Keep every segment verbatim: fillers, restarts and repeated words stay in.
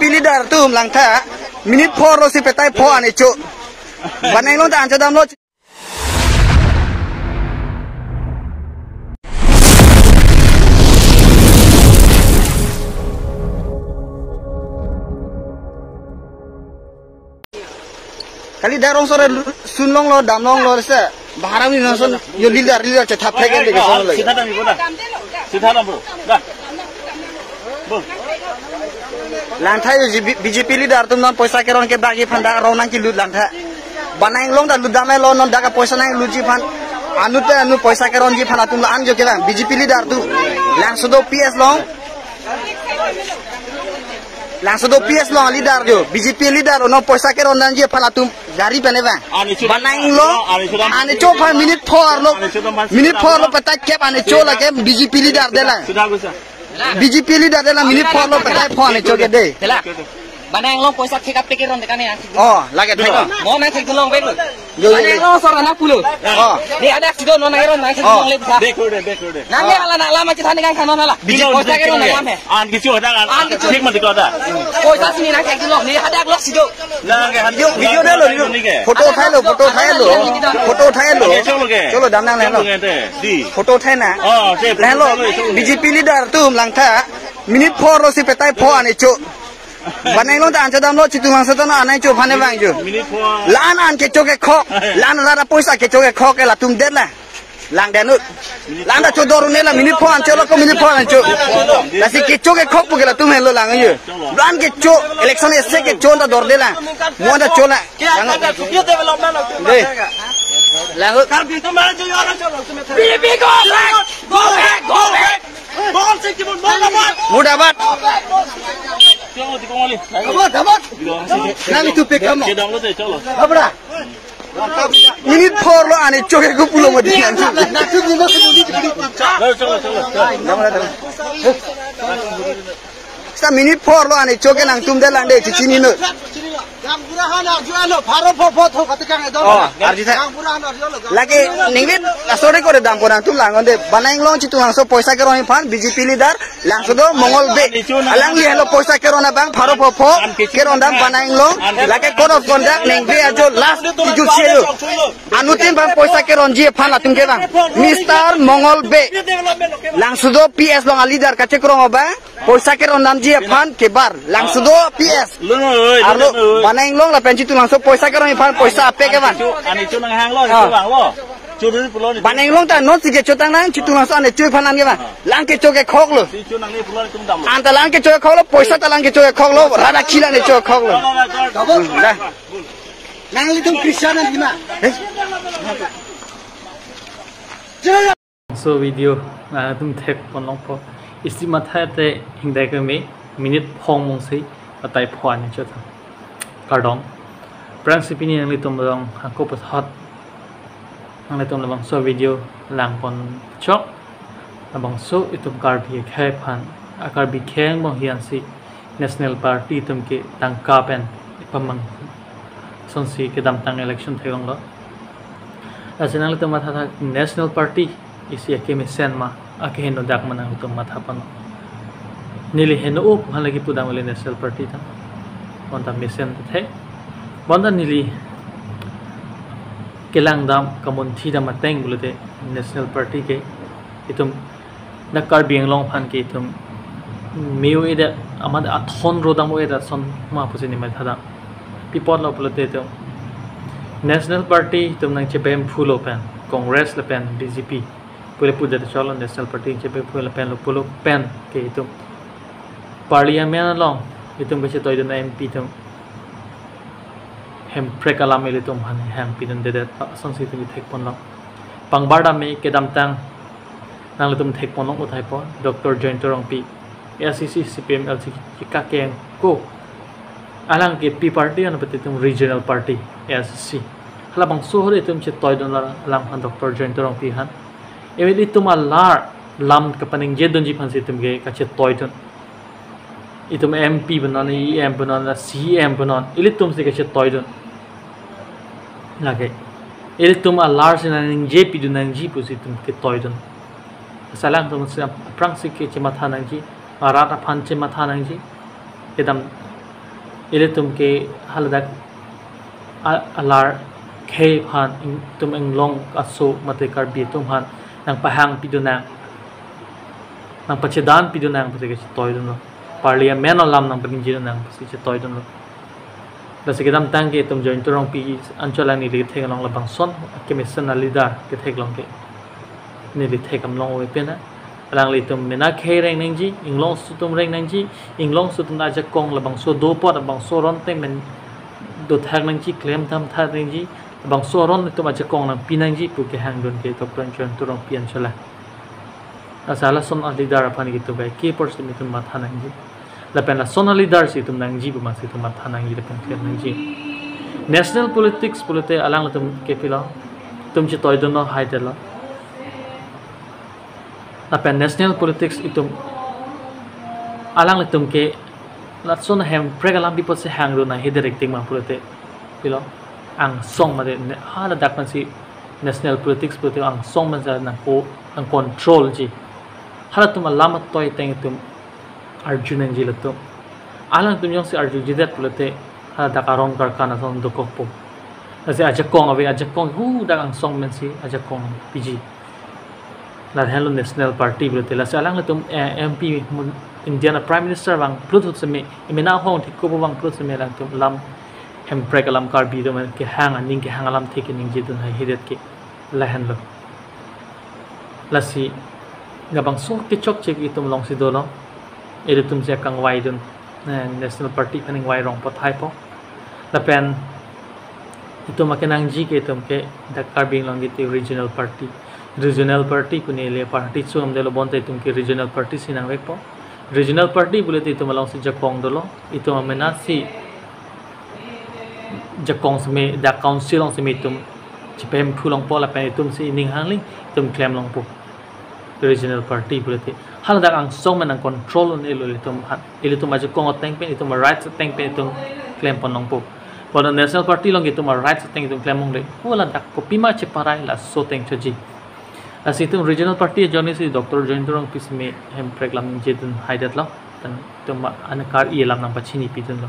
Leader atum langtha, minute four lo si petai pho an echo. Banai inglong ta an chodamlo. Kali darong sore lu-, sunlonglo, damlonglo se. Baharang ni nason yo leader, leader chetha phek en deke sono lagi. Sitha dam ibu dah. Sitha dam bro. Dah. Bro. Langtha yo G B, B J P leader atum non poisa keron ke bagi phan dak rong nangkelut langtha. Banai inglong ta lut damlo non dak poisa nanglutji phan. Anut ta anu poisa keronji phan atum la-an jo kelang. B J P leader atum. Langso do P S along. Langso do P S along leader jo. B J P leader ono poisa keron damji phan atum gari pen vang. Banai inglong. An echo phan minute four lo. Minute four lo petai kep an echo lake B J P leader de lang. Sitha gusa. B J P leader de lang minute four lo petai pho an echo ke de. Chela. Banai inglong poisa thek apek keron dekane ya. Oh, lagi thek lo. Mo nangthekdunlong bek lo. Yo, yo, yo. Banai inglong sor anak pulo. Oh. Ne hadak si do non nangkeron nangthekdunlong le bisa. Back road, back road. Nang ne hala nang lama chethan nang kano nala. B J P poisa keron nang lama. An kichu hadak an. An kichu. Thik mati ko hadak. Poisa si ne nangthekdunlong. Ne hadak lo si do. Video, video de lo, video. Photo uthai lo, photo uthai lo. Photo uthai lo. Cholo ke. Cholo dam nang lo. Di. Photo uthai na. Oh, che. Lo, B J P leader atum langtha. Minute four lo si petai pho an echo. Banai inglong ta an chodamlo, Chitung Langso ta non an echo phan vang jo. Minute four. La-an an kecho kekhok. La-an la poisa kecho kekhok ke latum det la. Lang den ut. La-an ta chodor un-e la minute four an cholo ko minute four an cho. Lasi kecho kekhok pu ke latum helo lang jo. La-an kecho election ese kecho ta dorde lang. Mo ta cho la. Lang. De. Lang ut. Karbi to mara jo yara cholo. B J P go back. Go back. Go back. Murdabat. Nang itu pekam. Abra. Minute four lo an echo ke kupulo mati. Sa minute four lo an echo ke nangtum de lang de chichini no. Gaonbura han arju alo, pharo pho pho tho kati kang edon. Oh, arju tha. Gaonbura han arju alo. Lake ningve asore kore dam ko nangtum lang onde. Banai inglong Chitung Langso poisa keron phan B J P leader Langso do Mongol Bey. Alangli helo poisa keron abang pharo pho pho keron dam Banai inglong. Lake code of conduct ningve ajo last iju selo. Anuttin bang poisa keronji phan latum ke bang. Mister Mongol Bey. Langso do P S along a leader kachekrong abang. Poisa keron damji aphan kebar. Langso do P S. Lun oi, lun oi. Arlo Banai inglong lapen Chitung Langso poisa keron aphan poisa apek ke bang. Ani chu nang hanglo, ah, chu hanglo. Churi pulo ni. Banai inglong ta non si kecho tang nang Chitung Langso an echo aphan an ke bang. Ah. Lang kecho kekhok lo. Si chu nang ni pulo ni tum dam. An ta lang kecho kekhok lo, poisa ta lang kecho kekhok lo, rada kila ni cho khok lo. Dah. Nanglitum Christian an hima. Eh? So video nangtum thekpon longpo. Isi matha te hingdai keme minute phongo si petai pho an echo tha. Kardom. Aphrangsi pini nanglitum along ako pathot. Nanglitum labangso video langpon chok. Labangso itum Karbi akhei aphan. A Karbi akhei angbong hian si National Party atum ke tangka pen ipamang asonsi kedamtang election theklonglo. Lasi nanglitum matha tha National Party isi akemesen ma, akeheno dak ma nanglitum matha pon. Neli heno-o pu han lagi pudam le National Party ta. Bonta mesen ta the. Bonta neli kelang dam kamunthi dam ateng pulote National Party ke itum dak Karbi Anglong aphan ke itum me-o-edet amat athon rodam o-edet ason ma pusi neli matha dam. Pi apotlo pulote itum National Party itum nangchebemphu lo pen Congress lapen B J P pule pudet cholo National Party nangchebemphu lapen lo pulo pen ke itum Parliament along itum kachetoidun M P atum Hemprek alam ilitum aphan hangpidundedet asonsi itum thekponlong. Pangbar dam me kedamtang nanglitum thekponlong uthaipo Doctor Jayanta Rongpi, A I C C C P M L C chikakeng ko alang ke pi party an pati itum regional party A I C C. Halabangso ahut itum chetoidun la alang aphan Doctor Jayanta Rongpi aphan. Ilitum alar lam kapaningjedunji aphansi itum ke kachetoidun. Itum M P punon, E M punon, la C M punon, ilitum si kachetoidun. Lake. Ilitum alar si nangningjepidun nangji pusi itum ketoidun. Lasi alangtum si aphrangsi kechematha nangji, arat aphan chematha nangji. Kedam Ilitum ke haladak a-, alar khei aphan ing-, itum inglong aso mate Karbi atum aphan nangpahang pidun nang, nangpachedan pidun nang pusi kachetoidunlo. Parliament alam nangpaningjedun nang pusi chetoidunlo. Lasi kedamtang ke itum Jayanta Rongpi anchot alangli kethek along labangson kemesen a-leader kethek along ke neli thek damlong ave pen na. Alanglitum mena khei reng nangji, inglong aso atum reng nangji, inglong aso atum ajakong labangso do apot labangso aron teng men dothak nangji, klem thamthak nangji, labangso aron itum ajakong nangpi nangji pu kehangdun ke Doctor Jayanta Rongpi anchot alang. Lasi halason a-leader aphan itum ke apor si itum matha nangji. Lapen lason a-leader si itum nangji pu amatsi itum matha nangji lapen klem nangji. National politics pulote alanglitum ke pilo, itum chetoidunlo, haidetlo. Lapen national politics itum alanglitum ke lason hemprek alam pi apotsi hangdun nang, hede rektik ma pulote pilo, angsong mate ne-, haladak pensi national politics pulote angsong pensi nangko-, nang controlji. Halatum alam atoi ateng itum arju nangji latum. Alangtum jongsi arjujedet pulote haladak aron karkan ason dokokpo. Lasi ajakong ave, ajakong hadak angsong pensi ajakong piji. Lahenlo national party pulote. Lasi alanglitum, eh, M P mun-, Indian Prime Minister vangplut ahut seme, emena ahong thik kobo vangplut seme alangtum alam hemprek alam Karbi atum kehang aning kehang alamthe keningjedun haihedet ke lahenlo. Lasi labangso kechokche itum alongsi dolo. Ilitum si akangvaidun, eh, national party aphan ingvai rong pothaipo. Lapen itum akenangji ke itum ke dak Karbi Anglong ke regional party. Regional party pu neli party chomdelo, bonta itum ke regional party si nangvekpo. Regional party pulote itum alongsi jakong dolo, itum amenasi jakong seme, dak council along seme itum chepemphu longpo lapen itum si ining hangli itum klem longpo. Regional party pulote haladak angsong men nang control un-elo ilitum aphan. Ilitum ajakong ateng pen, itum a-rights ateng pen itum klem pon longpo. Pada national party along itum a-rights ateng itum klem longle, haladak kopima cheparai laso ateng choji. Lasi itum regional party ajoine si Doctor Jayanta Rongpi seme hemprek alam ningjedun haidetlo. Lapen itum anakar-i alam nangpachini pidunlo.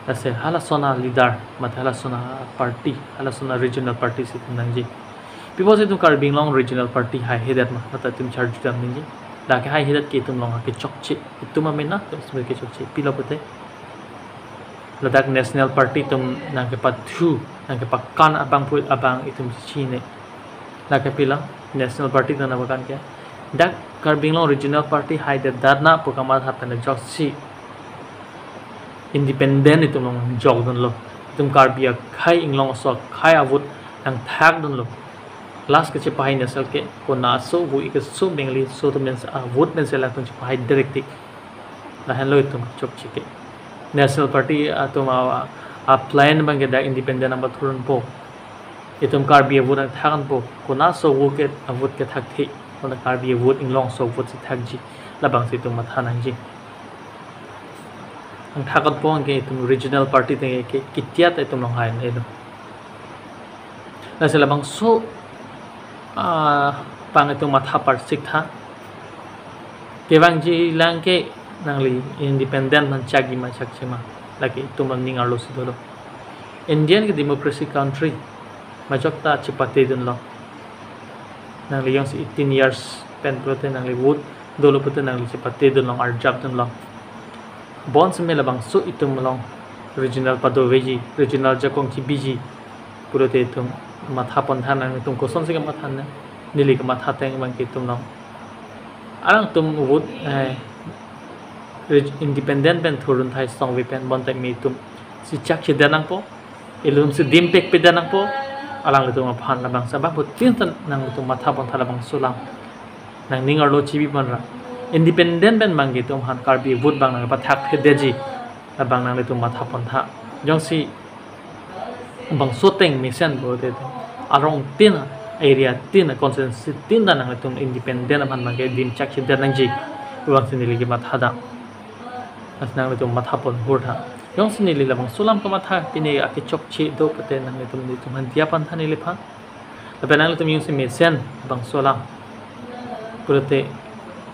Lasi halason a-leader mate halason a-party, halason a-regional party si itum nangji. Pi apotsi itum Karbi Anglong regional party haihedet ma, lata itum charju dam nangji. Lake haihedet ke itum along akechokche, itum amena itum seme kechokche. Pilo pulote ladak national party itum nangkepathu, nangkepakan abang pu abang itum chine. Lake pilo, national party itum nangpakan ke, dak Karbi Anglong regional party haidedet na pu kamatha pen ajoksi independent itum along jokdunlo. Itum Karbi akhei, inglong aso akhei a-vote nangthakdunlo. Last kachepahai national ke, kona aso vo ik aso Bengali aso atum pensi a-vote pensi alangtum chepahai direktik. Lahenlo itum chokche ke. National party atum a, a-plan abang ke dak independent nangpathurdunpo. Itum Karbi a-vote nangthakdunpo. Kona aso vo ke a-vote ke thakthe. Kona Karbi a-vote inglong aso a-vote si thakji. Labangsi itum matha nangji. Nangthakdunpo anke itum regional party ateng ke, ke, ketiat itum along hai nelo. Lasi labangso, ah, abang itum matha parsik tha. Kevangji lang ke nangli independent aphan chakji ma chakche ma, lake itum aning arlo si dolo. Indian ke democracy country, majok ta chepatedunlo. Nangli jongsi eighteen years pen pulote nangli vote dolo pulote nangli chepatedunlo, arjapdunlo. Bonseme labangso itum along regional padoveji, regional jakong chibiji pulote itum matha pon tha nang, itum kosonsi kamatha nang, neli kamatha ateng abang ke itum along. Alangtum vote, eh, reg-, independent pen thurdun thai songve pen bonta me itum si chakchedet nangpo, ilitum si dimpek pedet nangpo, alanglitum aphan labangso abang putin tan nangtum matha pon tha labangso alam. Nangning arlo chibi pon ra. Independent pen abang ke itum aphan Karbi vote abang nangpathakthedetji. Labang nanglitum matha pon tha. Jongsi bangso ateng mesen pulote itum arong tin, area tin, constituency tin ta nanglitum independent aphan abang ke dim chakchedet nangji. Labangsi neli kematha dam. Lasi nanglitum matha pon hur tha. Jongsi neli labangso alam kamatha, pine akechokche do pulote nanglitum, nelitum aphan diya pon tha neliphan. Lapen nanglitum jongsi mesen bangso alam pulote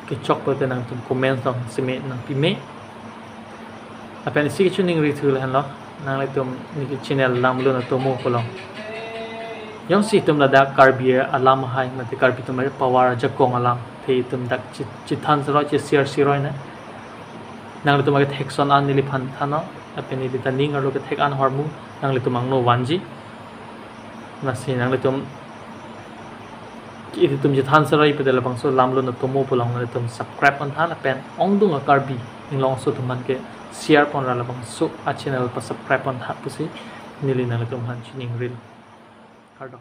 kechok pulote nangtum comment along seme nangpime. Lapen isi kachiningri thu lahenlo, nanglitum neli channel Lamlun Atomo pu along. Jongsi itum ladak Karbi alam ahai, mate Karbi atum apower ajakong alam, te itum dak chi-, chethan seroi, che-share seroi ne. Nanglitum akethek ason an neliphan thannon, lapen neli ta ning arlo kethek an ahormu, nanglitum angno vanji. Lasi nanglitum, ilitum chethan seroi pute labangso Lamlun Atomo pu along nanglitum subscribe pontha lapen ongdung a-Karbi Anglong aso atum aphan ke share pon ra labangso a-channel pa-subscribe pontha pusi neli nanglitum aphan chiningrilo. Kardom.